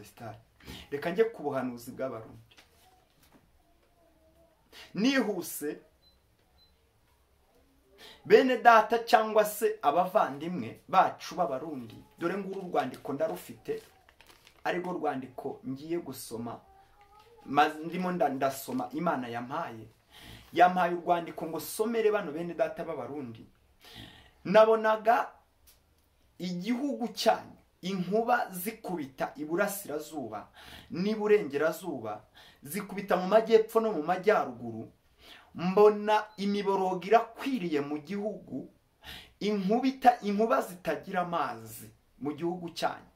vodestari. Reka njye ku buhanuzi bw'Abarundi nihuse. Bene data cyangwa se abavandimwe bacu b'Abarundi, dore nguru urwandiko ndarufite, arirwo rwandiko ngiye gusoma. Ndimo ndasoma, Imana yampaye urwandiko ngo somere bano bene data b'Abarundi. Nabonaga igihugu cyanyu inkuba zikubita iburasirazuba n'iburengerazuba, zikubita mu majyepfo no mu majyaruguru. Mbona imiborogo irakwiriye mu gihugu, inkuba zitagira amazi mu gihugu cyanyu,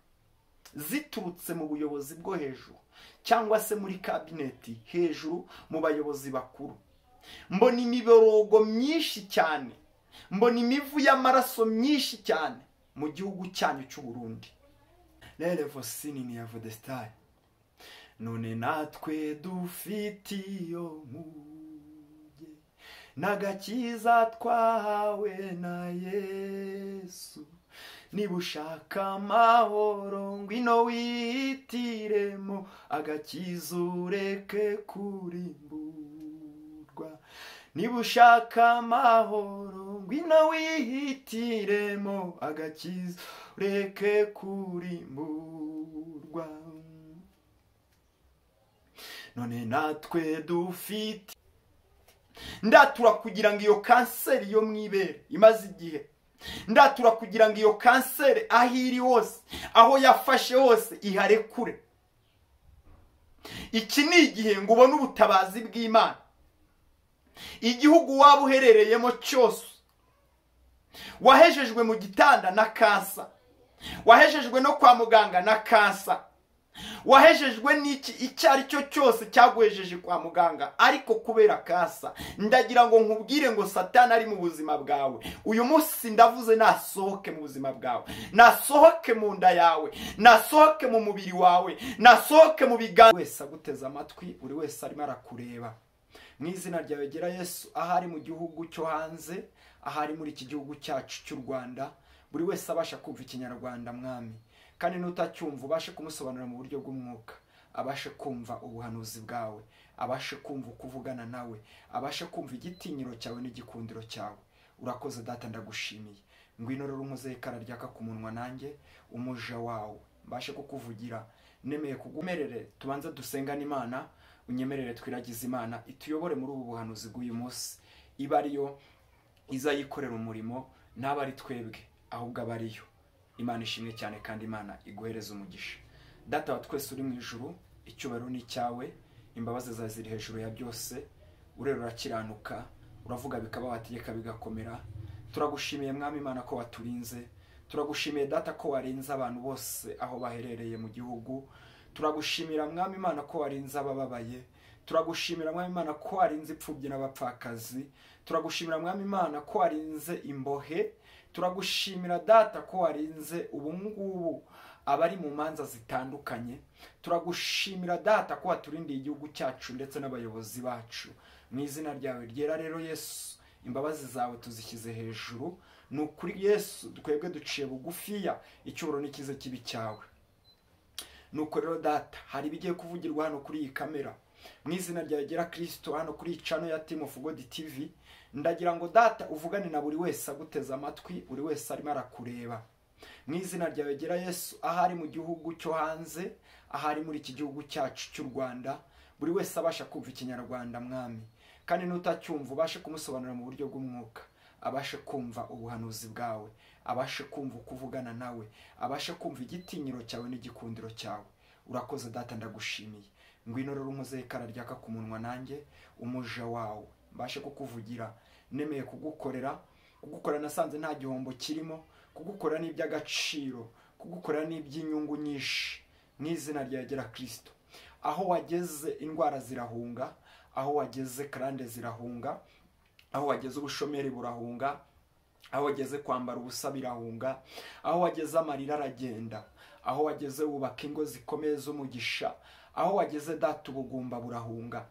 ziturutse mu buyobozi bwo hejuru cyangwa se muri kabineti hejuru mu bayobozi bakuru. Mbona imiborogo myinshi cyane, mbona imivu y'amaraso myinshi cyane mu gihugu cyanyu cy'u Burundi. Rere vosini ni ya vodestari. None natwe dufite iyo nkuge n'agakiza twahawe na Yesu. Niba ushaka amahoro ngwino wihitiremo, agakiza ureke kurimburwa. Niba ushaka amahoro ngwino wihitiremo, agakiza ureke kurimburwa. None natwe dufite. Ndatura kugira ngo iyo kanseri yo mwibere imaze igihe, ndatura kugira ngo iyo kanseri aho iri hose, aho yafashe hose, iharekure. Iki ni igihe ngo ubone ubutabazi bw'Imana. Igihugu waba uherereyemo cyose, wahejejwe mu gitanda na kansa, wahejejwe no kwa muganga na kansa, wahejejwe n'iki icyo ari cyo cyose cyaguhejeje kwa muganga ariko kubera kansa, ndagira ngo nkubwire ngo Satani ari mu buzima bwawe uyu munsi. Ndavuze nasohoke mu buzima bwawe, nasohoke mu nda yawe, nasohoke mu mubiri wawe, nasohoke mu biganza. Wese aguteze amatwi, buri wese arimo arakureba, mu izina ryawe gera Yesu, ahari mu gihugu cyo hanze, ahari muri iki gihugu cyacu cy'u Rwanda, buri wese abasha kumva Ikinyarwanda Mwami, kandi n'utacyumva ubashe kumusobanurira mu buryo bw'umwuka, abashe kumva ubuhanuzi bwawe, abashe kumva uko uvugana nawe, abashe kumva igitinyiro cyawe n'igikundiro cyawe. Urakoze Data, ndagushimiye. Ngwino rero unkozeho ikara ryaka ku munwa, nanjye umuja wawe mbashe kukuvugira nemeye kugumerere. Tubanze dusengane Imana, unyemerere twiragize Imana ituyobore muri ubu buhanuzi bw'uyu munsi, iba ariyo izayikorera umurimo, ntaba ari twebwe ahubwo aba ariyo. Imana ishimwe cyane kandi Imana iguhereza umugisha. Data wa twese uri mu ijuru, icyubahiro ni icyawe, imbabazi zawe ziri hejuru ya byose. Urera urakiranuka, uravuga bikaba, wategeka bigakomera. Turagushimiye Mwami Imana ko waturinze. Turagushimiye Data ko warinze abantu bose aho baherereye mu gihugu. Turagushimira Mwami Imana ko warinze abababaye. Turagushimira Mwami Imana ko warinze imfubyi n'abapfakazi. Turagushimira Mwami Imana ko warinze imbohe. Turagushimira Data ko warinze ubu ngubu abari mu manza zitandukanye. Turagushimira Data ko waturindiye igihugu cyacu ndetse n'abayobozi bacu. Mu izina ryawe ryera rero Yesu, imbabazi zawe tuzishyize hejuru. Ni ukuri Yesu, twebwe duciye bugufiya, icyubahiro n'ikize kibi cyawe. Nuko rero Data, hari ibigiye kuvugirwa hano kuri iyi kamera, mu izina ryawe gera Kristo, hano kuri iyi channel ya Team of God TV. Ndagira ngo Data uvugane na buri wese aguteze amatwi, buri wese arimo arakureba, mu izina ryawe gera Yesu, ahari mu gihugu cyo hanze, ahari muri iki gihugu cyacu cy'u Rwanda, buri wese abasha kumva Ikinyarwanda Mwami, kandi n'utacyumva ubashe kumusobanurira mu buryo bw'umwuka, abashe kumva ubuhanuzi bwawe, abashe kumva uko uvugana nawe, abashe kumva igitinyiro cyawe n'igikundiro cyawe. Urakoze Data, ndagushimiye. Ngwino rero unkozeho ikara ryaka ku munwa, nanjye umuja wawe mbashe kukuvugira nemeye kugukorera. Kugukorera nasanze nta gihombo kirimo, kugukorera ni iby'agaciro, kugukorera ni iby'inyungu nyinshi. Mu izina rya gera Kristo, aho wageze indwara zirahunga, aho wageze karande zirahunga, aho wageze ubushomeri burahunga, aho wageze kwambara ubusa birahunga, aho wageze amarira aragenda, aho wageze wubaka ingo zikomeye z'umugisha, aho wageze Data ubugumba burahunga,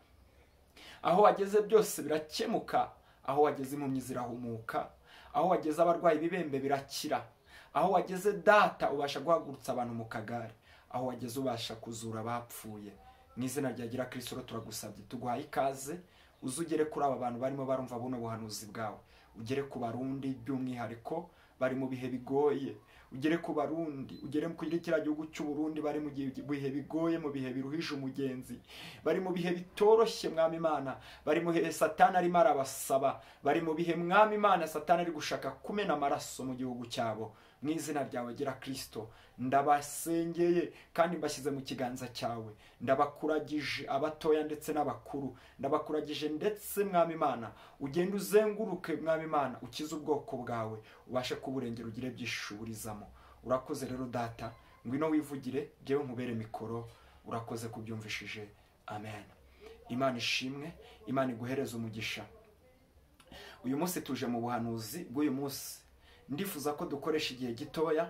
aho wageze byose birakemuka, aho wageze impumyi zirahumuka, aho wageze abarwayi ibibembe birakira, aho wageze Data ubasha guhagurutsa abantu mu kagare, aho wageze ubasha kuzura abapfuye. Mu izina rya gira Kristo turagusabye, tuguhaye ikaze, uzugere kuri aba bantu barimo barumva buno buhanuzi bwawe, ugere ku Barundi by'umwihariko bari mu bihe bigoye, ugere ku Barundi, ugere kuri kiriya gihugu cy'u Burundi bari mu bihe bigoye, mu bihe biruhije umugenzi, bari mu bihe bitoroshye Mwami Imana, bari mu bihe Satani arimo arabasaba, bari mu bihe Mwami Imana Satani ari gushaka kumena amaraso mu gihugu cyabo. Mu izina ryawe gira Kristo ndabasengeye kandi mbashyize mu kiganza cyawe, ndabakuragije abatoya ndetse n'abakuru, ndabakuragije ndetse Mwami Imana ugende uzenguruke Mwami Imana ukize ubwoko bwawe, ubashe kuburengera ugire byishuburizamo. Urakoze rero Data, ngwino wivugire, jyewe nkubere mikoro. Urakoze kubyumvishije, amen. Imana ishimwe, Imana iguhereze umugisha. Uyu munsi tuje mu buhanuzi bw'uyu munsi. Ndifuza ko dukoresha igihe gitoya,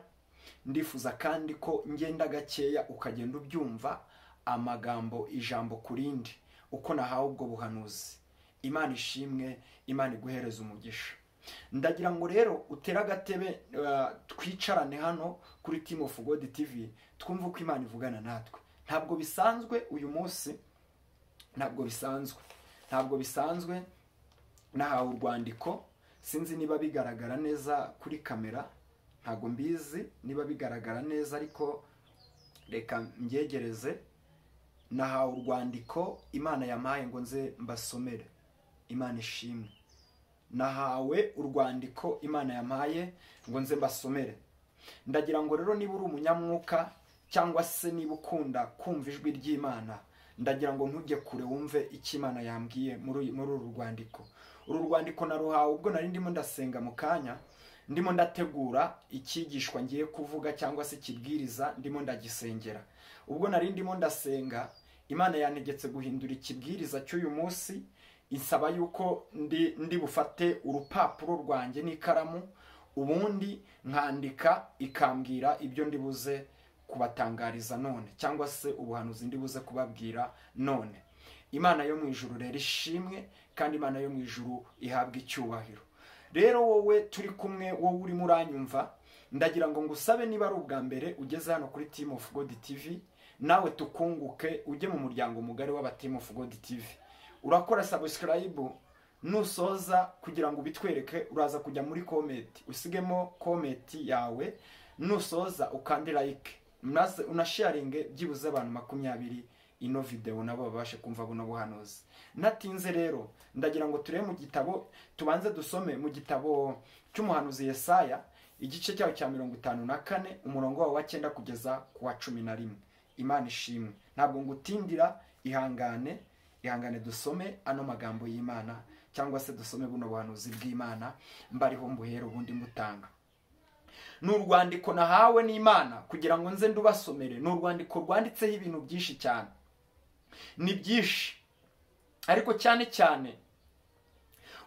ndifuza kandi ko ngenda gakeya ukagenda ubyumva amagambo ijambo kurindi uko nahawe ubwo buhanuzi. Imana ishimwe, Imana iguhereze umugisha. Ndagira ngo rero utere agatebe, twicarane hano kuri Team of God TV twumve uko Imana ivugana natwe. Ntabwo bisanzwe uyu munsi, ntabwo bisanzwe, ntabwo bisanzwe. Nahawe urwandiko, sinzi niba bigaragara neza kuri kamera, ntago mbizi niba bigaragara neza, ariko reka mbyegereze. Nahawe urwandiko Imana yampaye ngo nze mbasomere. Imana ishimwe. Nahawe urwandiko Imana yampaye ngo nze mbasomere. Ndagira ngo rero niba uri umunyamwuka cyangwa se niba ukunda kumva ijwi ry'Imana, ndagira ngo ntujye kure wumve icyo Imana yambwiye muri uru rwandiko. Uru rwandiko naruhawe ubwo nari ndimo ndasenga mu kanya, ndimo ndategura icyigishwa ngiye kuvuga cyangwa se ikibwiriza, ndimo ndagisengera. Ubwo nari ndimo ndasenga, Imana yantegetse guhindura ikibwiriza cy'uyu munsi, insaba yuko ndi bufate urupapuro rwanjye n'ikaramu, ubundi nkandika, ikambwira ibyo ndibuze kubatangariza none, cyangwa se ubuhanuzi ndibuze kubabwira none. Imana yo mu ijuru rero ishimwe, kandi Imana yo mu ijuru ihabwe icyubahiro. Rero wowe turi kumwe, wowe urimo uranyumva, ndagira ngo ngusabe niba ari ubwa mbere ugeze hano kuri Team of God TV, nawe tukunguke ujye mu muryango mugari w'aba Team of God TV. Urakora subscribe, nusoza kugira ngo ubitwereke uraza kujya muri comment, usigemo comment yawe, nusoza ukande like, maze unasharinge byibuze abantu 20 ino video nabo babashe kumva buno buhanuzi. Natinze rero ndagira ngo turebe mu gitabo, tubanze dusome mu gitabo cy'umuhanuzi Yesaya igice cyaho cya 54 umurongo wa 9 kugeza ku wa 11. Imana ishimwe. Ntabwo ngutindira, ihangane, ihangane dusome ano magambo y'Imana cyangwa se dusome buno buhanuzi bw'Imana, mbariho mbuhera ubundi mbutanga. Ni urwandiko nahawe n'Imana kugira ngo nze ndubasomere. Ni urwandiko rwanditseho ibintu byinshi cyane, ni byinshi, ariko cyane cyane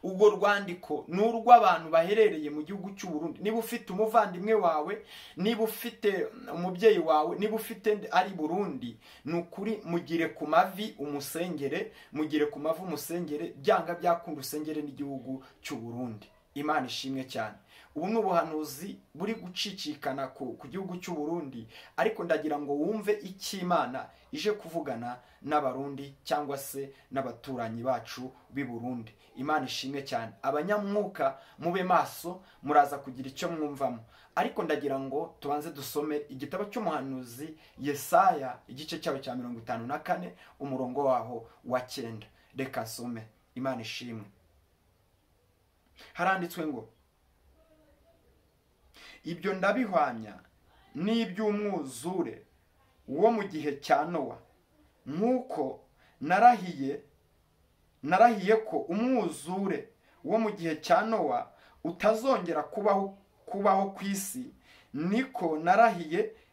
ubwo rwandiko ni urw'abantu baherereye mu gihugu cy'u Burundi. Niba ufite umuvandimwe wawe, niba ufite umubyeyi wawe, niba ufite ari Burundi, ni ukuri mugire ku mavi umusengere, mugire ku mavi umusengere, byanga byakunda usengere n'igihugu cy'u Burundi. Imana ishimwe cyane. Ubu ni ubuhanuzi buri gucicikana ku gihugu cy'u Burundi, ariko ndagira ngo wumve icyo Imana ije kuvugana n'Abarundi cyangwa se n'abaturanyi bacu b'i Burundi. Imana ishimwe cyane. Abanyamwuka mube maso, muraza kugira icyo mwumvamo. Ariko ndagira ngo tubanze dusome igitabo cy'umuhanuzi Yesaya igice cyaho cya 54 umurongo waho wa 9. Reka nsome. Imana ishimwe. Haranditswe ngo: ibyo ndabihwanya n'iby'umwuzure wo mu gihe cya Nowa, nk'uko narahiye ko umwuzure wo mu gihe cya Nowa utazongera kubaho ku isi, niko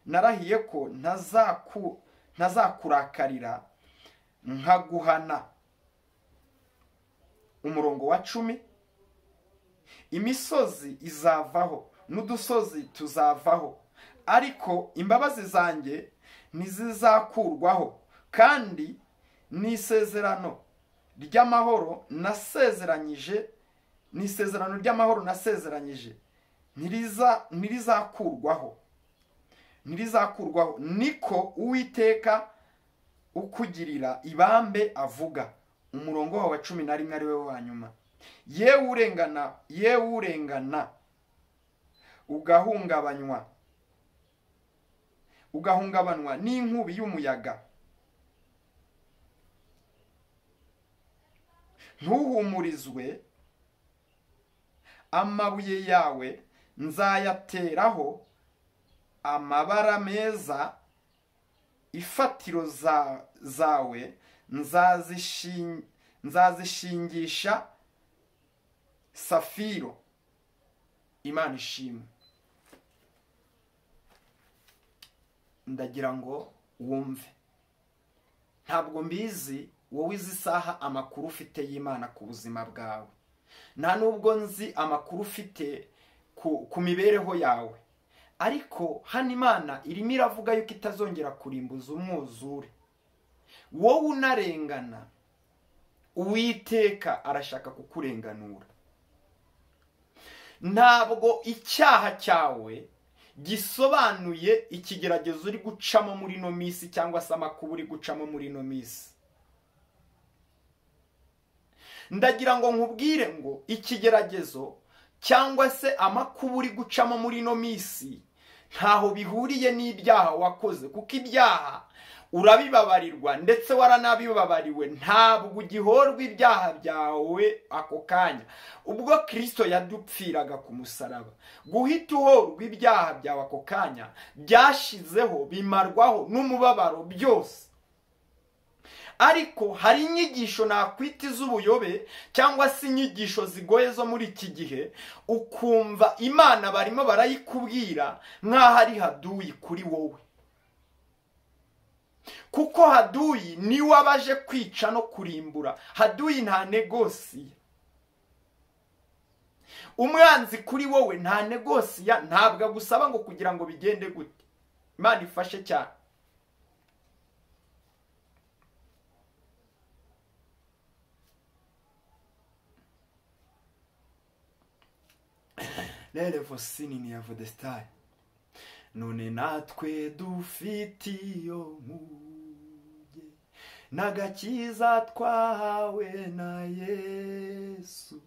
narahiye ko ntazakurakarira nkaguhana. Umurongo wa 10: imisozi izavaho n'udusozi tuzavaho, ariko imbabazi zanjye ntizizakurwaho, kandi n'isezerano ry'amahoro nasezeranyije, n'isezerano ry'amahoro nasezeranyije ntirizakurwaho, ntirizakurwaho. Niko Uwiteka ukugirira ibambe avuga. Umurongo wa 11 ari we wa nyuma. Yewe urengana, yewe urengana ugahungabanywa n'inkubi y'umuyaga, ntuhumurizwe, amabuye yawe nzayateraho amabara meza, ifatiro zawe nzazishingisha safiro. Imana ishimwe. Ndagira ngo wumve, ntabwo mbizi wowe izi saha amakuru ufite y'Imana ku buzima bwawe, nta nubwo nzi amakuru ufite ku mibereho yawe, ariko hano Imana irimo iravuga yuko itazongera kurimbuza umwuzure. Wowe unarengana, Uwiteka arashaka kukurenganura. Ntabwo icyaha cyawe gisobanuye ikigeragezo uri gucamo muri ino minsi, cyangwa se amakuba uri gucamo muri ino minsi. Ndagira ngo nkubwire ngo ikigeragezo cyangwa se amakuba uri gucamo muri ino minsi ntaho bihuriye n'ibyaha wakoze, kuko ibyaha urabibabarirwa ndetse waranabibabariwe, ntabwo ugihorwa ibyaha byawe ako kanya. Ubwo Kristo yadupfiraga ku musaraba, guhita uhorwa ibyaha byawe ako kanya byashizeho, bimarwaho n'umubabaro byose. Ariko hari inyigisho nakwita iz'ubuyobe cyangwa se inyigisho zigoye zo muri iki gihe, ukumva Imana barimo barayikubwira nk'aho ari haduyi kuri wowe, kuko haduyi niwe abaje kwica no kurimbura. Haduyi nta negosiya, umwanzi kuri wowe nta negosiya, ntabwo agusaba ngo kugira ngo bigende gute. Imana ifashe cyane. Lelevosinini ya vodestai. None natwe dufite iyo nkuge n'agakiza twahawe na Yesu,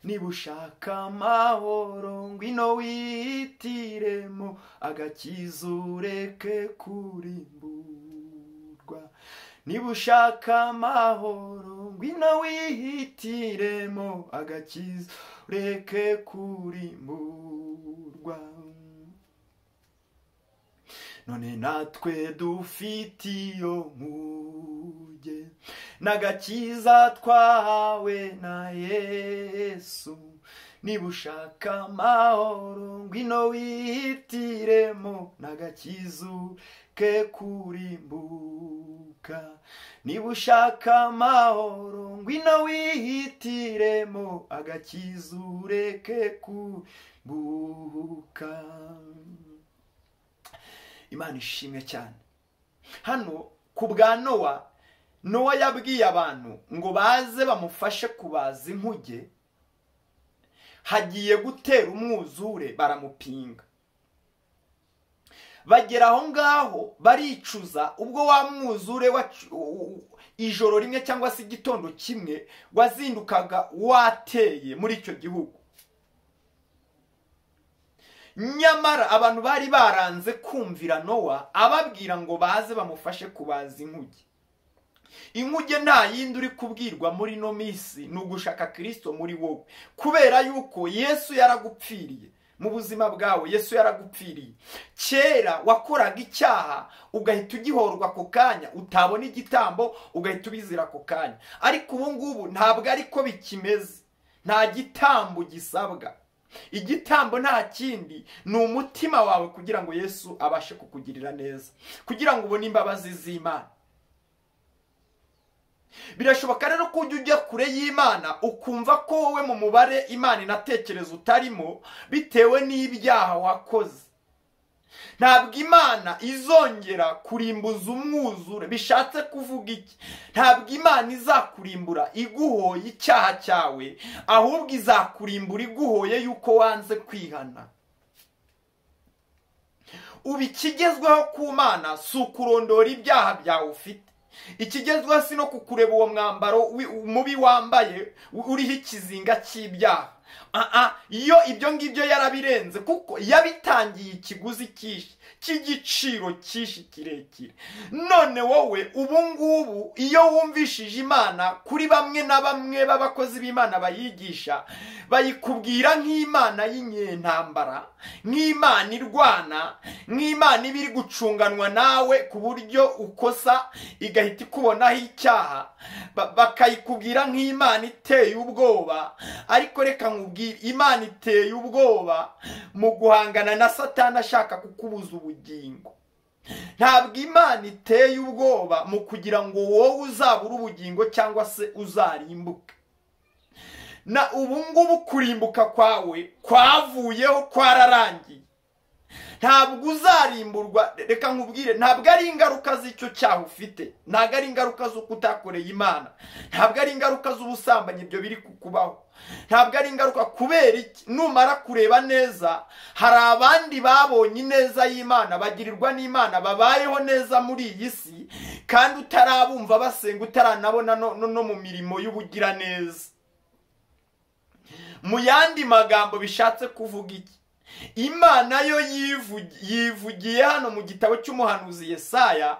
niba ushaka amahoro ngwino wihitiremo agakiza ureke kurimburwa. Niba ushaka amahoro ngwino wihitiremo agakiza ureke kurimburwa. None natwe dufite iyo nkuge n'agakiza twahawe na Yesu, niba ushaka amahoro ngwino wihitiremo n'agakiza ureke kurimbuka. Niba ushaka amahoro ngwino wihitiremo agakiza ureke kurimbuka. Imana ishimwe cyane. Hano ku bwa Nowa, Nowa yabwiye abantu ngo baze bamufashe kubaza inkuge, hagiye gutera umwuzure, baramupinga. Bagera aho ngaho baricuza, ubwo wa mwuzure ijoro rimwe cyangwa se igitondo kimwe wazindukaga wateye muri icyo gihugu. Nyamara abantu bari baranze kumvira Nowa ababwira ngo baze bamufashe kubaza inkuge. Inkuge nta yindi uri kubwirwa muri no minsi, ni ugushaka Kristo muri wowe, kubera yuko Yesu yaragupfiriye mu buzima bwawe. Yesu yaragupfiriye. Kera wakoraga icyaha ugahita ugihorwa ako kanya, utabona igitambo ugahita ubizira ako kanya, ariko ubu ngubu ntabwo ariko bikimeze. Nta gitambo gisabwa. Igitambo nta kindi, ni umutima wawe kugira ngo Yesu abashe kukugirira neza, kugira ngo ubone imbabazi z'Imana. Birashoboka rero ko ujya ujya kure y'Imana ukumva ko wowe mu mubare Imana inatekereza utarimo bitewe n'ibyaha wakoze. Ntabwo Imana izongera kurimbuza umwuzure. Bishatse kuvuga iki? Ntabwo Imana izakurimbura iguhoye icyaha cyawe, ahubwo izakurimbura iguhoye yuko wanze kwihana. Ubu ikigezweho ku Mana si ukurondora ibyaha byawe ufite, ikigezweho si no kukureba uwo mwambaro mubi wambaye uriho ikizinga cy'ibyaha. Iyo ibyo ngibyo yarabirenze, kuko yabitangiye ikiguzi cyinshi cy'igiciro cyinshi kirekire. None wowe ubu ngubu iyo wumvishije Imana, kuri bamwe na bamwe b'abakozi b'Imana bayigisha, bayikubwira nk'Imana y'inyentambara, nk'Imana irwana, nk'Imana iba iri gucunganwa nawe ku buryo ukosa igahita ikubonaho icyaha, bakayikubwira nk'Imana iteye ubwoba. Ariko reka nkubwire, Imana iteye ubwoba mu guhangana na Satani ashaka kukubuza ubugingo. Ntabwo Imana iteye ubwoba mu kugira ngo wowe uzabure ubugingo cyangwa se uzarimbuke. Na ubu ngubu kurimbuka kwawe kwavuyeho, kwararangiye. Ntabwo uzarimburwa. Reka nkubwire, ntabwo ari ingaruka z'icyo cyaha ufite, ntabwo ari ingaruka z'uko utakoreye Imana, ntabwo ari ingaruka z'ubusambanyi ibyo biri kukubaho, ntabwo ari ingaruka. Kubera iki? Numara kureba neza, hari abandi babonye ineza y'Imana, bagirirwa n'Imana, babayeho neza muri iyi si, kandi utarabumva basenga, utaranabona no mu mirimo y'ubugiraneza. Mu yandi magambo bishatse kuvuga iki? Imana yo yivugiye hano mu gitabo cy'umuhanuzi Yesaya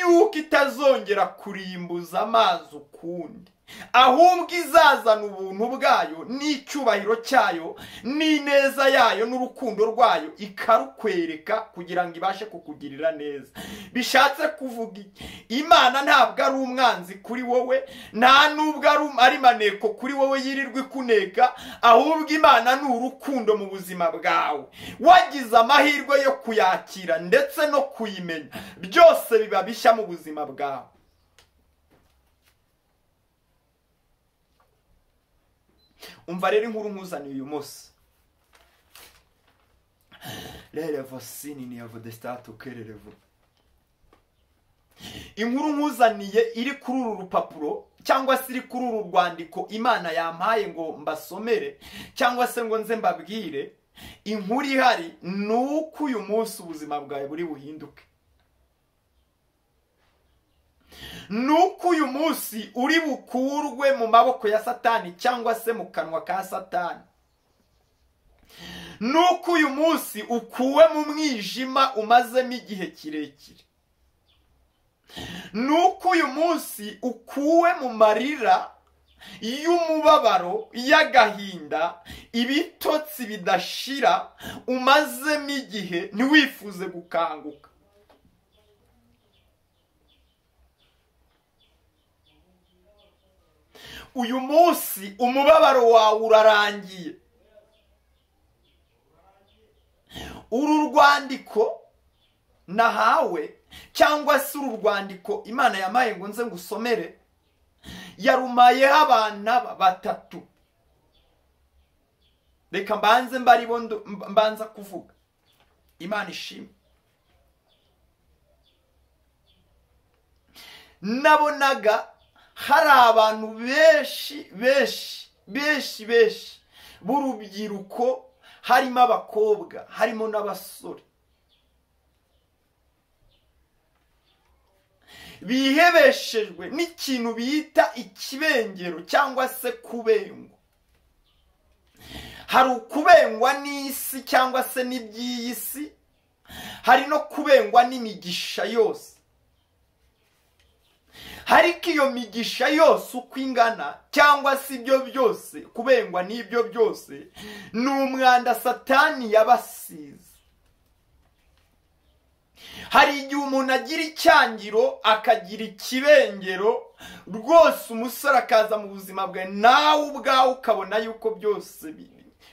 yuko itazongera kurimbuza amazi ukundi, ahubwo izazana ubuntu bwayo n'icyubahiro cyayo n'ineza yayo n'urukundo rwayo, ikarukwereka kugira ngo ibashe kukugirira neza. Bishatse kuvuga iki? Imana ntabwo ari umwanzi kuri wowe, nta nubwo ari maneko kuri wowe yirirwa ikuneka, ahubwo Imana ni urukundo mu buzima bwawe. Wagize amahirwe yo kuyakira ndetse no kuyimenya, byose biba bishya mu buzima bwawe. Umva rero inkuru nkuzaniye uyu munsi. Inkuru nkuzaniye iri kuri uru rupapuro cyangwa se iri kuri uru rwandiko Imana yampaye ngo mbasomere cyangwa se ngo nze mbabwire, inkuru ihari ni uko uyu munsi ubuzima bwawe buri buhinduke. Nuko uyu munsi uri bukurwe mu maboko ya Satani cyangwa se mu kanwa ka Satani. Nuko uyu munsi ukuwe mu mwijima umazemo igihe kirekire. Nuko uyu munsi ukuwe mu marira y'umubabaro, y'agahinda, ibitotsi bidashira umazemo igihe ntiwifuze gukanguka. Uyu munsi umubabaro wawe urarangiye. Uru rwandiko nahawe cyangwa se uru rwandiko Imana yamaye ngo nze ngusomere, yarumayeho abana batatu. Reka mbanze mbaribo mbanza kuvuga. Imana ishimwe. Nabonaga hari abantu benshi benshi benshi benshi b'urubyiruko, harimo abakobwa, harimo n'abasore, bihebeshejwe n'ikintu bita ikibengero cyangwa se kubengwa. Hari ukubengwa n'isi cyangwa se n'iby'iyi si, hari no kubengwa n'imigisha yose. Ariko iyo migisha yose uko ingana cyangwa se ibyo byose, kubengwa n'ibyo byose, ni umwanda Satani yabasize. Hari igihe umuntu agira icyangiro, akagira ikibengero, rwose umusore akaza mu buzima bwe, nawe ubwawe ukabona yuko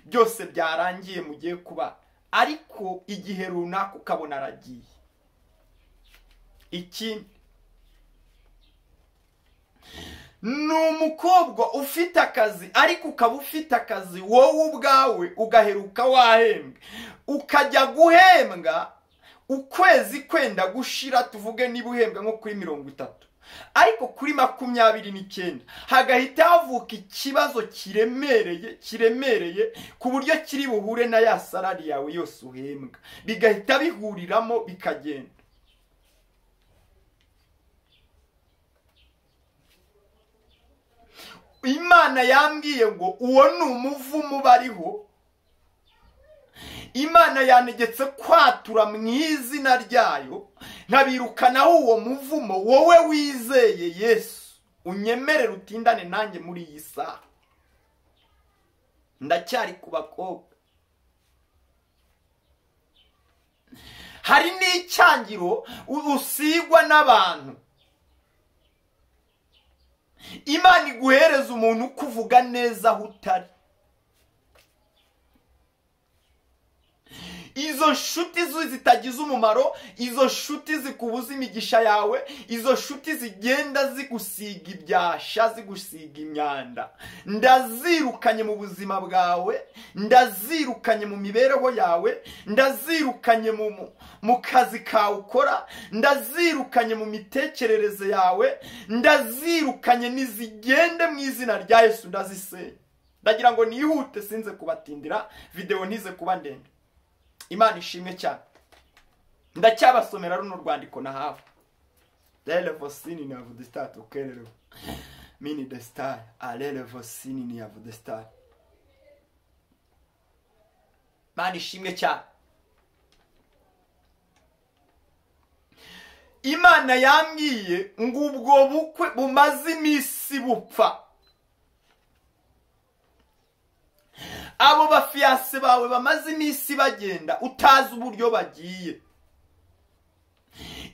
byose byarangiye mugiye kuba, ariko igihe runaka ukabona aragiye. Ikindi ni umukobwa ufite akazi, ariko ukaba ufite akazi wowe ubwawe ugaheruka wahembwa, ukajya guhembwa Ukwezi kwenda gushira, tuvuge niba uhembwa nko kuri 30, ariko kuri 29 hagahita havuka ikibazo kiremereye ku buryo kiri buhure na ya salari yawe yose uhembwa, bigahita bihuriramo bikagenda. Imana yambwiye ngo uwo ni umuvumo bariho. Imana yanegetse kwatura mu izina ryayo nkabirukanaho uwo muvumo. Wowe wizeye Yesu, unyemerere utindane nanjye muri iyi saha. Ndacyari ku bakobwa. Hari n'icyangiro usigwa n'abantu. Imana iguhereza umuntu kuvuga neza aho utari. Izo nshuti zitagize umumaro, izo nshuti zikubuza imigisha yawe, izo nshuti zigenda zigusiga ibyasha, zigusiga imyanda, ndazirukanye mu buzima bwawe, ndazirukanye mu mibereho yawe, ndazirukanye mu kazi kawe ukora, ndazirukanye mu mitekerereze yawe, ndazirukanye nizigende mu izina rya Yesu, ndazisenya. Ndagira ngo nihute sinze kubatindira, video ntize kuba ndende. Imana ishimwe cyane. Ndacyabasomera runo rwandiko nahawe. Lelevosini ni avudestat ukerero. Mini destar alelevosini ni avudestar. Imana ishimwe cyane. Imana yambwiye ngo ubwo bukwe bumaze iminsi bupfa. Abo bafiyanse bawe bamaze iminsi bagenda utazi uburyo bagiye.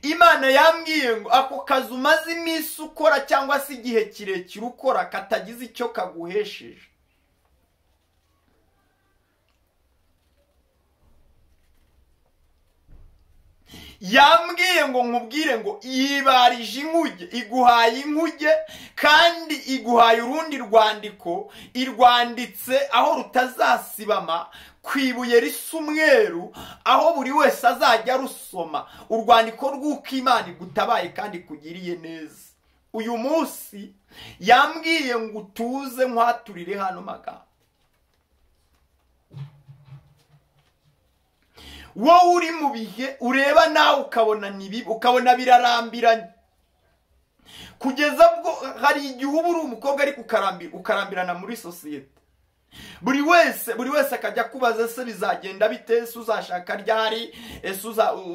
Imana yambwiye ngo ako kazi umaze iminsi ukora cyangwa se igihe kirekire ukora katagize icyo kaguhesheje. Yambwiye ngo nkubwire ngo yibarije inkuge, iguhaye inkuge kandi iguhaye urundi rwandiko, irwanditse aho rutazasibama ku ibuye risa umweru, aho buri wese azajya rusoma urwandiko rw'uko Imana igutabaye kandi ikugiriye neza. Uyu munsi yambwiye ngo utuze nkwaturire hano magambo. Wowe uri mu bihe ureba nawe ukabona nibi, ukabona birarambiranye, kugeza bwo hari igihe uba uri umukobwa ariko ukarambirana muri sosiyete. Buri wese akajya kubaza ese bizagenda bite, ese uzashaka ryari, ese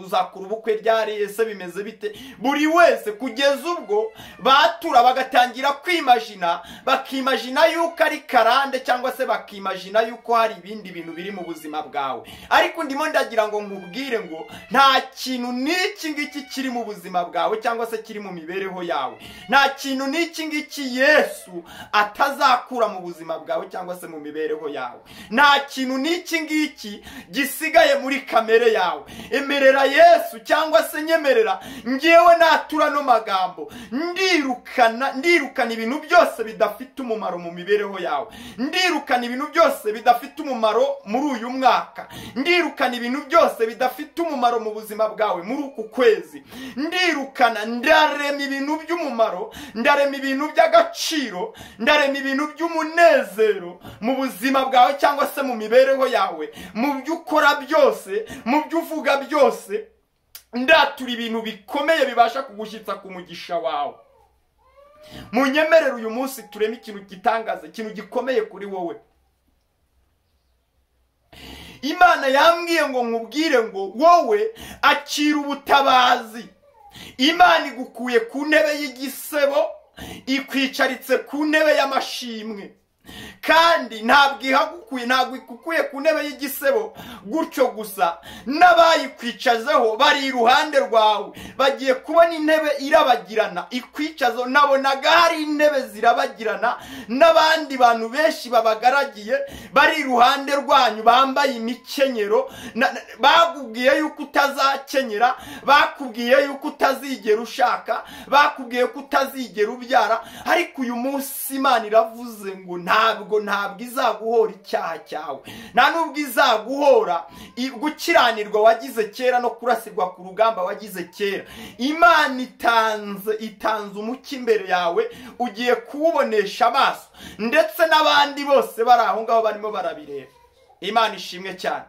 uzakura ubukwe ryari, ese bimeze bite. Buri wese kugeza ubwo batura bagatangira kwimagina, bakimagina yuko ari karande cyangwa se bakimagina yuko hari ibindi bintu biri mu buzima bwawe. Ariko ndimo ndagira ngo nkubwire ngo nta kintu n'iki ngiki kiri mu buzima bwawe cyangwa se kiri mu mibereho yawe. Nta kintu n'iki ngiki Yesu atazakura mu buzima bwawe cyangwa se mu mibereho yawe. Nta kintu n'iki ngiki gisigaye muri kamere yawe. Emerera Yesu cyangwa se nyemerera ngewe natura no magambo, ndirukana ibintu byose bidafite umumaro mu mibereho yawe, ndirukana ibintu byose bidafite umumaro muri uyu mwaka, ndirukana ibintu byose bidafite umumaro mu buzima bwawe muri uku kwezi, ndirukana, ndarema ibintu by'umumaro, ndarema ibintu by'agaciro, ndarema ibintu by'umunezero mu buzima bwawe cyangwa se mu mibereho yawe, mu byo ukora byose, mu byo uvuga byose. Ndatura ibintu bikomeye bibasha kugushyitsa ku mugisha wawe. Munyemerere uyu munsi tureme ikintu gitangaza, ikintu gikomeye kuri wowe. Imana yambwiye ngo nkubwire ngo wowe akira ubutabazi. Imana igukuye ku ntebe y'igisebo, ikwicaritse ku ntebe y'amashimwe. Kandi ntabwo ihagukuye, ntabwo ikukuye ku ntebe y'igisebo gutyo gusa, n'abayikwicazeho bari iruhande rwawe bagiye kubona intebe irabagirana ikwicazo. Nabonaga hari intebe zirabagirana n'abandi bantu benshi babagaragiye bari iruhande rwanyu bambaye imikenyero. Bakubwiye yuko utazakenyera, bakubwiye yuko utazigera ushaka, bakubwiye ko utazigera ubyara, ariko uyu munsi Imana iravuze ngo Ntabwo izaguhora icyaha cyawe, nta nubwo izaguhora gukiranirwa wagize kera no kurasirwa ku rugamba wagize kera. Imana itanze umucyo imbere yawe, ugiye kuwubonesha amaso, ndetse n'abandi bose bari aho ngaho barimo barabireba. Imana ishimwe cyane.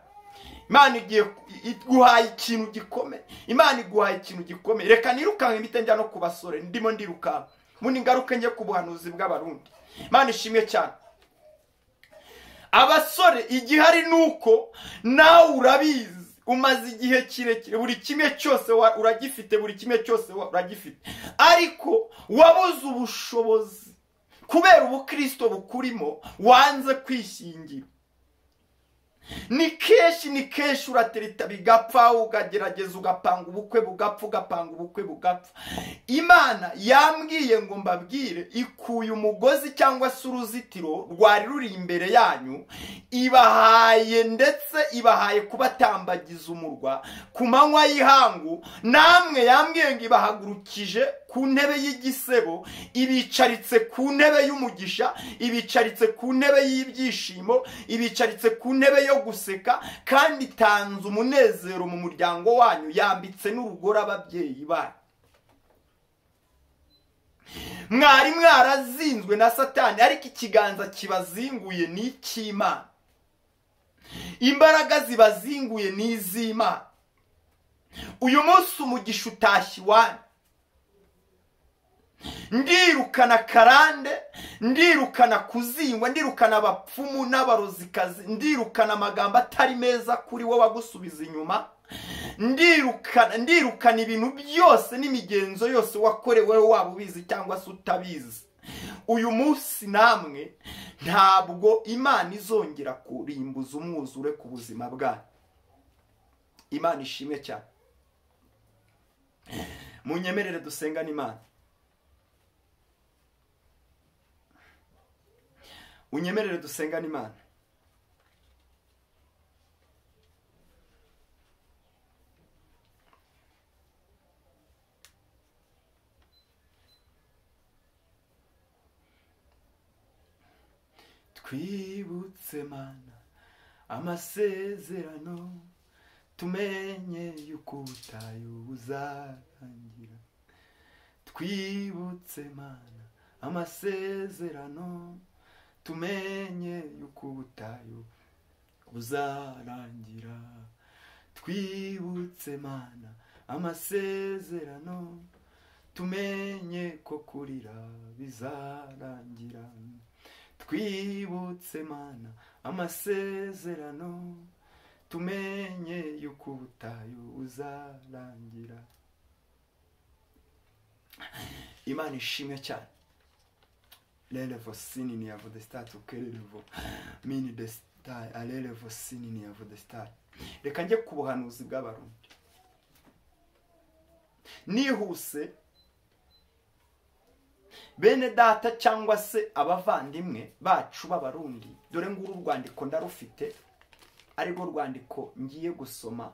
Imana igiye iguhaye ikintu gikomeye. Imana iguhaye ikintu gikomeye. Reka nirukanke mpite njya no ku basore, ndimo ndirukanka mundi ngaruke njye ku buhanuzi bw'Abarundi. Imana ishimwe cyane. Abasore, igihari nuko nawe urabizi, umaze igihe kirekire, buri kimwe cyose uragifite, buri kimwe cyose uragifite, ariko wabuze ubushobozi kubera ubukristo bukurimo, wanze kwishingira. Ni kenshi uratereta bigapfa, ukagerageza ugapanga ubukwe bugapfa, ugapanga ubukwe bugapfa. Imana yambwiye ngo mbabwire, ikuye umugozi cyangwa se uruzitiro rwari ruri imbere yanyu, ibahaye ndetse ibahaye kubatambagiza umurwa ku manywa y'ihangu. Namwe yambwiye ngo ibahagurukije ku ntebe y'igisebo, ibicaritse ku ntebe y'umugisha, ibicaritse ku ntebe y'ibyishimo, ibicaritse ku ntebe yo guseka, kandi itanze umunezero mu muryango wanyu, yambitse n'urugore ababyeyi banyu. Mwari mwarazinzwe na Satani, ariko ikiganza kibazinguye ni icy'Imana, imbaraga zibazinguye ni iz'Imana. Uyu munsi umugisha utashye iwanyu. Ndirukana karande, ndirukana kuzingwa, ndirukana abapfumu n'abarozikazi, ndirukana amagambo atari meza kuri wowe agusubiza inyuma, ndirukana ibintu byose n'imigenzo yose wakorewe waba ubizi cyangwa se utabizi. Uyu munsi namwe ntabwo Imana izongera kurimbuza umwuzure ku buzima bwanyu. Imana ishimwe cyane. Munyemerere dusengane Imana. Unyemerere dusengane Imana. Twibutse Mana amasezerano, tumenye yuko ubutayu buzarangira. Twibutse Mana amasezerano, tumenye yuko ubutayu buzarangira. Twibutse Mana amasezerano, tumenye ko kurira bizarangira. Twibutse Mana amasezerano, tumenye yuko ubutayu buzarangira. Imana ishimwe cyane. Lelevo sinini ya vodestatu kelelevo mini destai alelevo sinini ya vodestatu. Reka njye ku buhanuzi bw'Abarundi. Nihuse, bene data cyangwa se abavandimwe bacu b'Abarundi, dore nguru urwandiko ndarufite, arirwo rwandiko ngiye gusoma,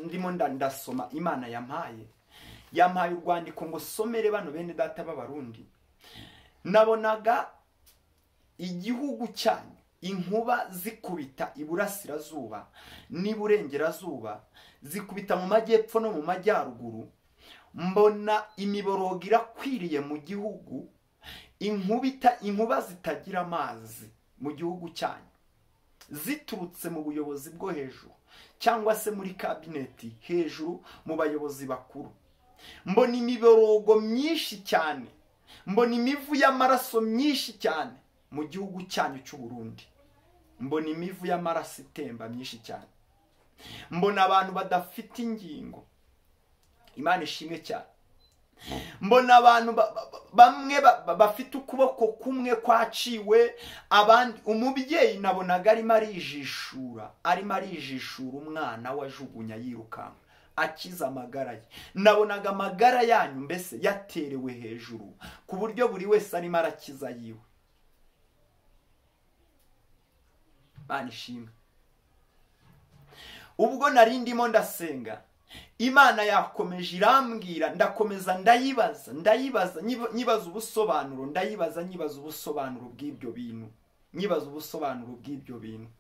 ndimo ndasoma. Imana yampaye urwandiko ngo somere bano bene data b'Abarundi. Nabonaga igihugu cyanyu inkuba zikubita iburasirazuba n'iburengerazuba, zikubita mu majyepfo no mu majyaruguru. Mbona imiborogo irakwiriye mu gihugu, inkuba zitagira amazi mu gihugu cyanyu, ziturutse mu buyobozi bwo hejuru cyangwa se muri kabineti hejuru mu bayobozi bakuru. Mbona imiborogo myinshi cyane, mbona imivu y'amaraso myinshi cyane mu gihugu cyanyu cy'u Burundi. Mbona imivu y'amaraso itemba myinshi cyane, mbona abantu badafite ingingo. Imana ishimwe cyane. Mbona abantu bamwe bafite ukuboko kumwe kwaciwe, abandi umubyeyi nabonaga arimo arijishura umwana wajugunya yirukanka akiza amagara ye. Nabonaga amagara yanyu mbese yaterewe hejuru ku buryo buri wese arimo arakiza yiwe. Imana ishimwe. Ubwo nari ndimo ndasenga, Imana yakomeje irambwira, ndakomeza ndayibaza, nyibaza ubusobanuro, ndayibaza nyibaza ubusobanuro bw'ibyo bintu, nyibaza ubusobanuro bw'ibyo bintu.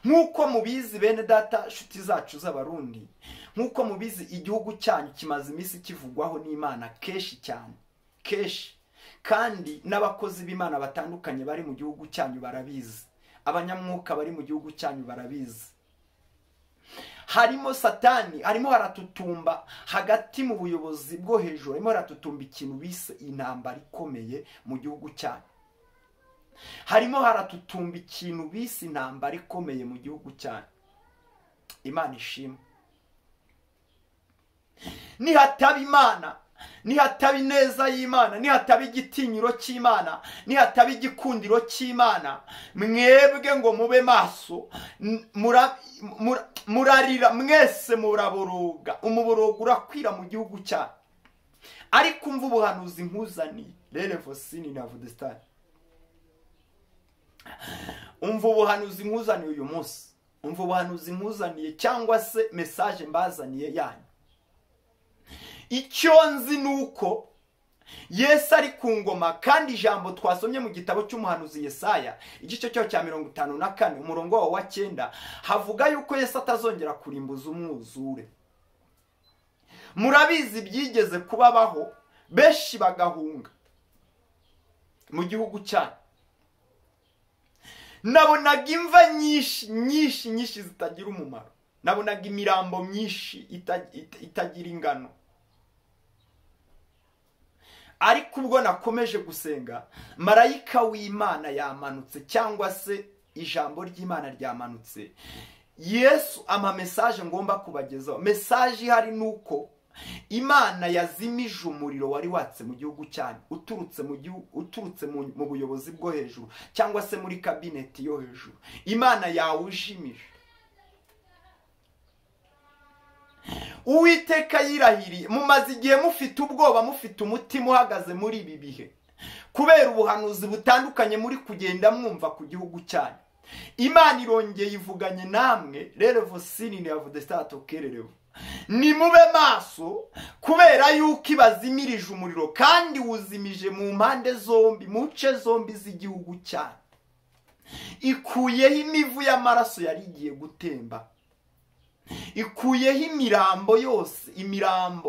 Nk'uko mubizi bene data, nshuti zacu z'Abarundi, nk'uko mubizi igihugu cyanyu kimaze iminsi kivugwaho n'Imana kenshi cyane, kenshi. Kandi n'abakozi b'Imana batandukanye bari mu gihugu cyanyu barabizi, abanyamwuka bari mu gihugu cyanyu barabizi. Harimo Satani arimo haratutumba hagati mu buyobozi bwo hejuru, arimo haratutumba ikintu bise intambara ikomeye mu gihugu cyanyu. Harimo haratutumba ikintu bise intambara ikomeye mu gihugu cyanyu. Imana ishimwe. Nihataba Imana, nihataba ineza y'Imana, nihataba igitinyiro cy'Imana, nihataba igikundiro cy'Imana, mwebwe ngo mube maso, murarira mwese, muraboroga, umuborogo urakwira mu gihugu cyanyu. Ariko umva ubuhanuzi nkuzaniye, rerevosini na vudestani. Umva ubuhanuzi nkuzaniye uyu munsi, umva ubuhanuzi nkuzaniye cyangwa se message mbazaniye yanyu. Icyo nzi nuko Yesu ari ku ngoma, kandi ijambo twasomye mu gitabo cy'umuhanuzi Yesaya igice cyo cya 54 umurongo wa 9 havuga yuko Yesu atazongera kurimbuza umwuzure. Murabizi byigeze kubabaho, benshi bagahunga mu gihugu cyanyu. Nabonaga imva nyinshi nyinshi nyinshi zitagira umumaro, nabonaga imirambo myinshi itagira ingano. Ariko ubwo nakomeje gusenga, marayika w'Imana yamanutse, cyangwa se ijambo ry'Imana ryamanutse. Yesu ama message ngomba kubagezaho. Message ihari nuko Imana yazimije umuriro wari watse mu gihugu cyanyu, uturutse mu gihugu, uturutse mu buyobozi bwo hejuru cyangwa se muri kabineti yo hejuru. Imana yawujimije. Uwiteka yirahiriye, mumaze igihe mufite ubwoba, mufite umutima uhagaze muri ibi bihe, kubera ubuhanuzi butandukanye muri kugenda mwumva ku gihugu cyanyu. Imana irongeye ivuganye namwe, rerevosini ni avudestato kererevo. Ni mube maso, kubera yuko ibazimirije umuriro, kandi wuzimije mu mpande zombi, mu nce zombi z'igihugu cyanyu. Ikuyeho imivu y'amaraso yari igiye gutemba, ikuyeho imirambo yose,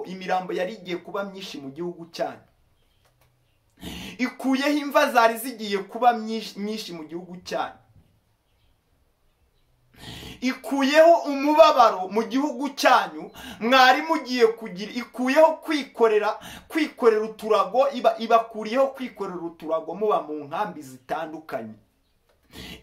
imirambo yari igiye kuba myinshi mu gihugu cyanyu. Ikuyeho imva zari zigiye kuba myinshi mu gihugu cyanyu. Ikuyeho umubabaro mu gihugu cyanyu mwari mugiye kugira. Ikuyeho kwikorera uturago, ibakuriyeho kwikorera uturago muba mu nkambi zitandukanye.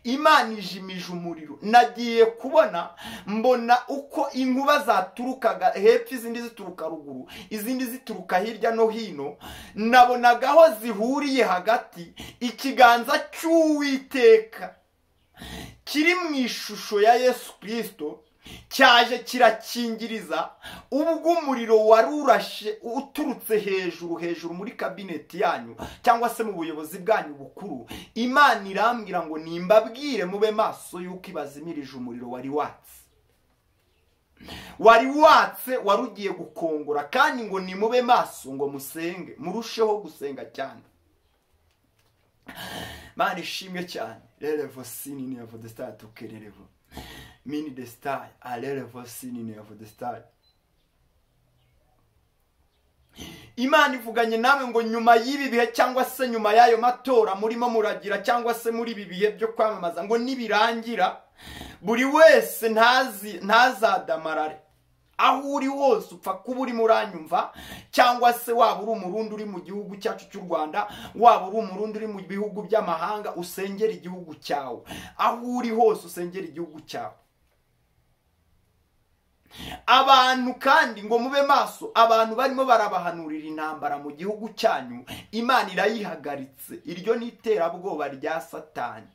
Imana ijimije umuriro. Nagiye kubona mbona uko inkuba zaturukaga hepfo, izindi zituruka ruguru, izindi zituruka hirya no hino. Nabonaga aho zihuriye hagati ikiganza cy'Uwiteka kiri mu ishusho ya Yesu Kristo cyaje kirakingiriza ubwo umuriro warurashe uturutse hejuru muri kabineti yanyu cyangwa se mu buyobozi bwanyu bukuru. Imana irambwira ngo nimbabwire mube maso yuko ibazimirije umuriro wari watse, warugiye gukongora, kandi ngo nimube maso ngo musenge, murusheho gusenga cyane. Mana ishimwe cyane. Rerevo sinini of the star to kererevo mini the star arerevo sinini of the star. Imana ivuganye namwe ngo nyuma y'ibi bihe cyangwa se nyuma y'ayo matora murimo muragira cyangwa se muri ibi bihe byo kwamamaza, ngo nibirangira buri wese ntazadamarare. Aho uri wose upfa kuba uri muranyumva, cyangwa se waba uri umurundi uri mu gihugu cyacu cy'u Rwanda, waba uri umurundi uri mu bihugu by'amahanga, usengera igihugu cyawe. Aho uri hose usengera igihugu cyawe. Abantu kandi ngo mube maso, abantu barimo barabahanurira intambara mu gihugu cyanyu, Imana irayihagaritse. Iryo ni iterabwoba rya Satani.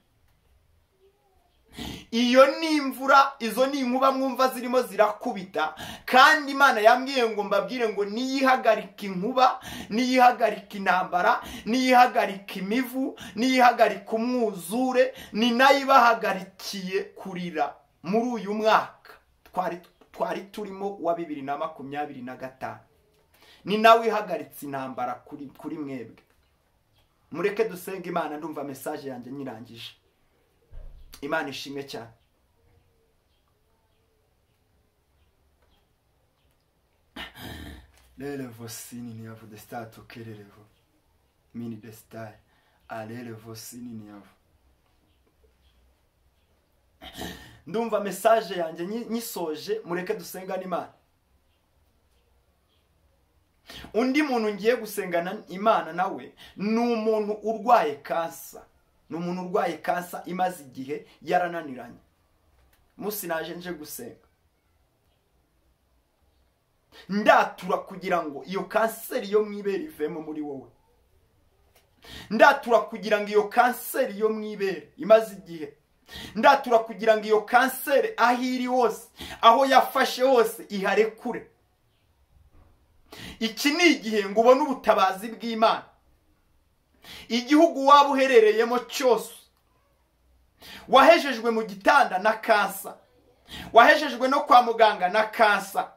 Iyo ni imvura, izo ni inkuba mwumva zirimo zirakubita, kandi Imana yambwiye ngo mbabwire ngo niyihagarika inkuba, niyihagarika intambara, niyihagarika imivu, niyihagarika umwuzure, ni nayo ibahagarikiye kurira muri uyu mwaka twari twari turimo wa 2025. Ni nawe ihagaritse intambara kuri mwebwe. Mureke dusenga Imana. Ndumva message yanjye nyirangije. Imana ishimwe cyane. Lelevo sini niyavu de stato kerelevo mini de stai alelevo sini niyavu. Ndumva message yanjye nyisoje. Mureke dusengane Imana. Undi muntu ngiye gusengana Imana nawe ni umuntu urwaye kansa. Ni umuntu urwaye kansa imaze igihe yarananiranye. Musi naje nje gusenga, ndatura kugira ngo iyo kanseri yo mwibere ivemo muri wowe. Ndatura kugira ngo iyo kanseri yo mwibere imaze igihe, ndatura kugira ngo iyo kanseri aho iri hose, aho yafashe hose, iharekure. Iki ni igihe ngo ubone ubutabazi bw'Imana. Igihugu waba uherereyemo cyose, wahejejwe mu gitanda na kansa, wahejejwe no kwa muganga na kansa,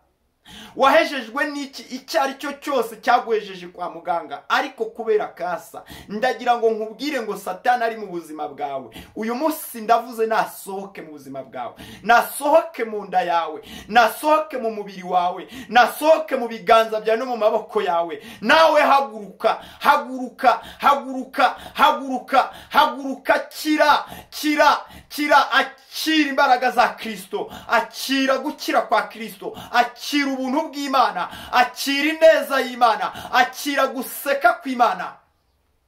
wahejejwe n'iki icyo ari cyo cyose cyaguhejeje kwa muganga ariko kubera kansa, ndagira ngo nkubwire ngo Satani ari mu buzima bwawe uyu munsi. Ndavuze nasohoke mu buzima bwawe, nasohoke mu nda yawe, nasohoke mu mubiri wawe, nasohoke mu biganza byawe no mu maboko yawe. Nawe haguruka, haguruka, haguruka, haguruka, haguruka, kira, kira, kira. Akira imbaraga za Kristo, akira gukira kwa Kristo, akira ubuntu bw'Imana, akira ineza y'Imana, akira guseka kw'Imana.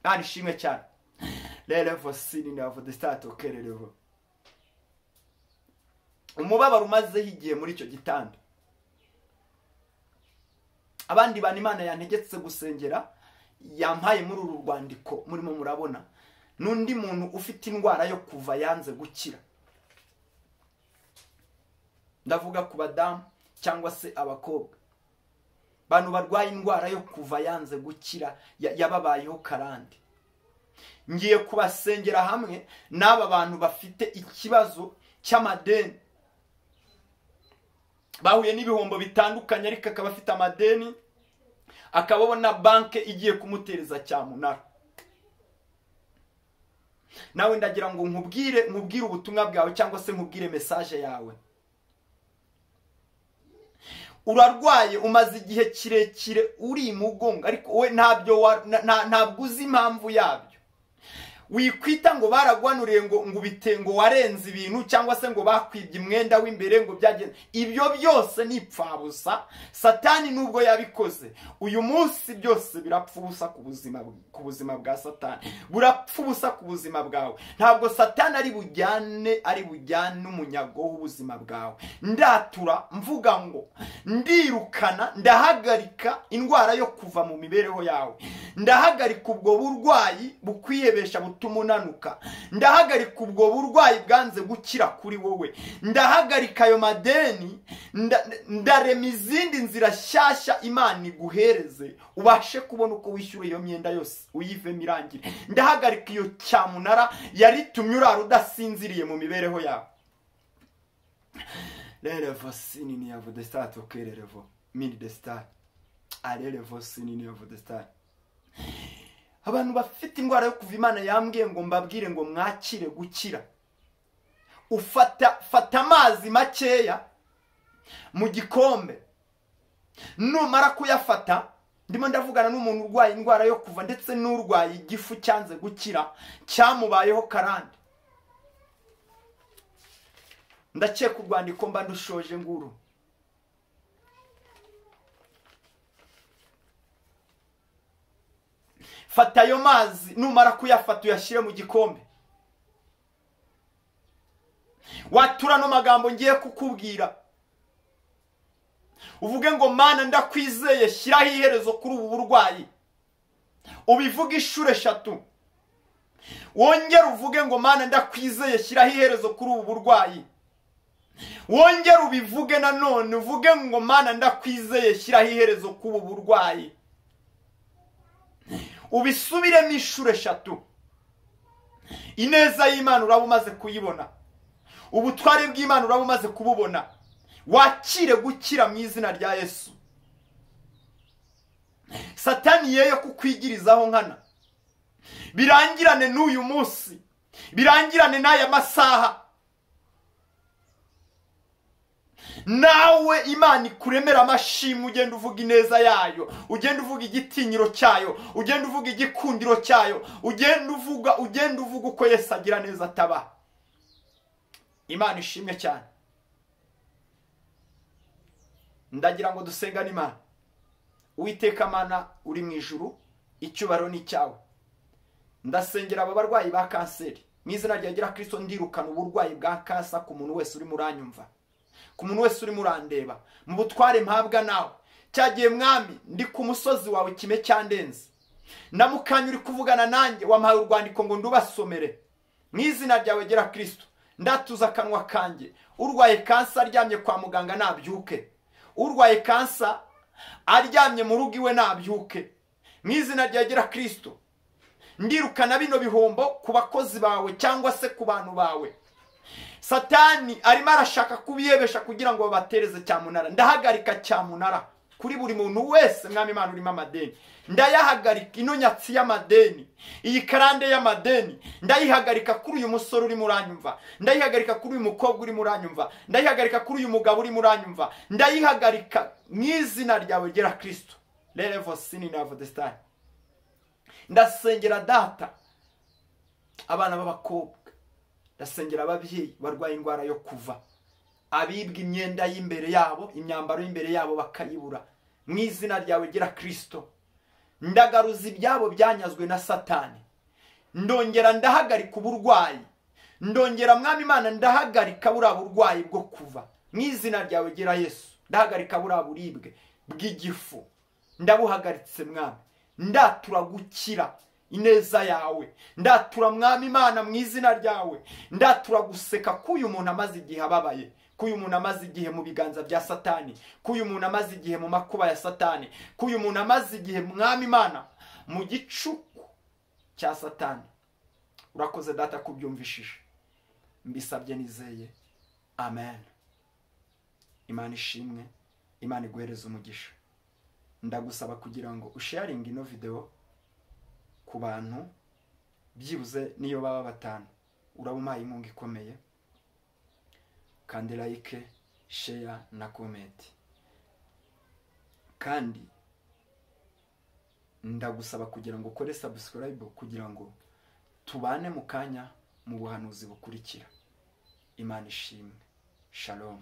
Imana ishimwe cyane. Lelevo sini navo de stato kerelevo. Umubabaro umazeho igihe muri icyo gitanda. Abandi bantu Imana yantegetse gusengera yampaye muri uru rwandiko murimo murabona, n'undi muntu ufite indwara yo kuva yanze gukira. Ndavuga ku badamu cyangwa se abakobwa, bantu barwaye indwara yo kuva yanze gukira, yababayeho karande. Ngiye kubasengera hamwe n'aba bantu bafite ikibazo cy'amadeni, bahuye n'ibihombo bitandukanye ariko akaba afite amadeni, akababona banke igiye kumutereza cyamunara. Nawe ndagira ngo nkubwire ubutumwa bwawe cyangwa se nkubwire message yawe. Urarwaye umaze igihe kirekire uri mugongo, ariko we ntabyo ntabwo uzi impamvu yabyo. Wikwita ngo baragwanuriye ngo ngubite ngo warenze ibintu cyangwa se ngo bakwibye umwenda w'imbere ngo byagenze. Ibyo byose ni ipfabusa. Satani nubwo yabikoze uyu munsi byose birapfa ubusa ku buzima bwa Satani, burapfa ubusa ku buzima bwawe. Ntabwo Satani ari bujyane umunyago w'ubuzima bwawe. Ndatura mvuga ngo ndirukana, ndahagarika indwara yo kuva mu mibereho yawe, ndahagarika ubwo burwayi bukwihebesha butuma unanuka, ndahagarika ubwo burwayi bwanze gukira kuri wowe, ndahagarika ayo madeni, ndarema izindi nzira shyashya Imana iguhereze ubashe kubona uko wishyura iyo myenda yose uyivemo irangire. Ndahagarika iyo cyamunara yaritumye urara udasinziriye mu mibereho yawe. Lelevo sini niyavu de stato kerelevo mini de star alelevo sini niyavu de star. Abantu bafite indwara yo kuva Imana yambwiye ngo mbabwire ngo mwakire gukira. Ufata amazi makeya mu gikombe, numara kuyafata, ndimo ndavugana n'umuntu urwaye indwara yo kuva ndetse n'urwaye igifu cyanze gukira cyamubayeho karande. Ndakeka urwandiko mba ndushoje nguru. Fata ayo mazi, numara kuyafata uyashyire mu gikombe. Watura no magambo ngiye kukubwira, uvuge ngo Mana ndakwizeye, shyiraho iherezo kuri ubu burwayi. Ubivuge inshuro 3. Wongere uvuge ngo Mana ndakwizeye, shyiraho iherezo kuri ubu burwayi. Wongere ubivuge nanone, uvuge ngo Mana ndakwizeye, shyiraho iherezo kuri ubu burwayi. Ubisubiremo inshuro 3. Ineza y'Imana uraba umaze kuyibona, ubutware bw'Imana uraba umaze kububona. Wakire gukira mu izina rya Yesu. Satani yeyo kukwigirizaho nkana, birangirane n'uyu munsi, birangirane n'aya masaha. Nawe Imana ikuremera amashimwe, ugenda uvuga ineza yayo, ugenda uvuga igitinyiro cyayo, ugenda uvuga igikundiro cyayo, ugenda uvuga uko Yesu agira neza ataba. Imana ishimwe cyane. Ndagira ngo dusengane Imana. Uwiteka Mana uri mu ijuru, icyubahiro ni cyawe. Ndasengera aba barwayi ba kanseri mu izina rya Yesu Kristo. Ndirukana uburwayi bwa kansa ku muntu wese uri muranyumva, ku muntu wese uri murandeba, mu butware mpabwa nawe. Cyagiye mwami ndi ku musozi wawe kime cyandenze, na mukanya uri kuvugana nanjye wampaye urwandiko ngo ndubasomere. Mu izina ryawe gera Kristo, ndatuza akanwa kanjye. Urwaye kansa aryamye kwa muganga nabyuke, urwaye kansa aryamye mu rugo iwe nabyuke. Mu izina rya gera Kristo, ndirukana bino bihombo ku bakozi bawe cyangwa se ku bantu bawe. Satani arimo arashaka kubiyebesha kugira ngo babatereze cyamunara. Ndahagarika cyamunara kuri buri muntu wese mwami Imana urimo amadeni. Ndayahagarika ino nyatsi y'amadeni, iyi karande y'amadeni ndayihagarika kuri uyu musore urimo uranyumva, ndayihagarika kuri uyu mukobwa urimo uranyumva, ndayihagarika kuri uyu mugabo urimo uranyumva, ndayihagarika mu izina ryawe gera Kristo. Revo sini na vodestani. Ndasengera data abana b'abakobwa, ndasengera ababyeyi barwaye indwara yo kuva, abibwa imyenda y'imbere yabo, imyambaro y'imbere yabo bakayibura. Mu izina ryawe gera Kristo, ndagaruza ibyabo byanyazwe na Satani. Ndongera ndahagarika uburwayi, ndongera mwami Imana ndahagarika buriya burwayi bwo kuva. Mu izina ryawe gera Yesu, ndahagarika buriya buribwe bw'igifu, ndabuhagaritse mwami. Ndatura gukira ineza yawe, ndatura mwami Imana mu izina ryawe, ndatura guseka k'uyu muntu amaze igihe ababaye, k'uyu muntu amaze igihe mu biganza bya Satani, k'uyu muntu amaze igihe mu makuba ya Satani, k'uyu muntu amaze igihe mwami Imana mu gicuku cya Satani. Urakoze data kubyumvishije, mbisabye nizeye, amen. Imana ishimwe, Imana iguhereze umugisha. Ndagusaba kugira ngo usharinge ino video ku bantu byibuze niyo baba batanu, uraba umpaye inkunga ikomeye. Kandi like, share na comment. Kandi ndagusaba kugira ngo ukore subscribe kugira ngo tubane mu kanya mu buhanuzi bukurikira. Imana ishimwe. Shalom.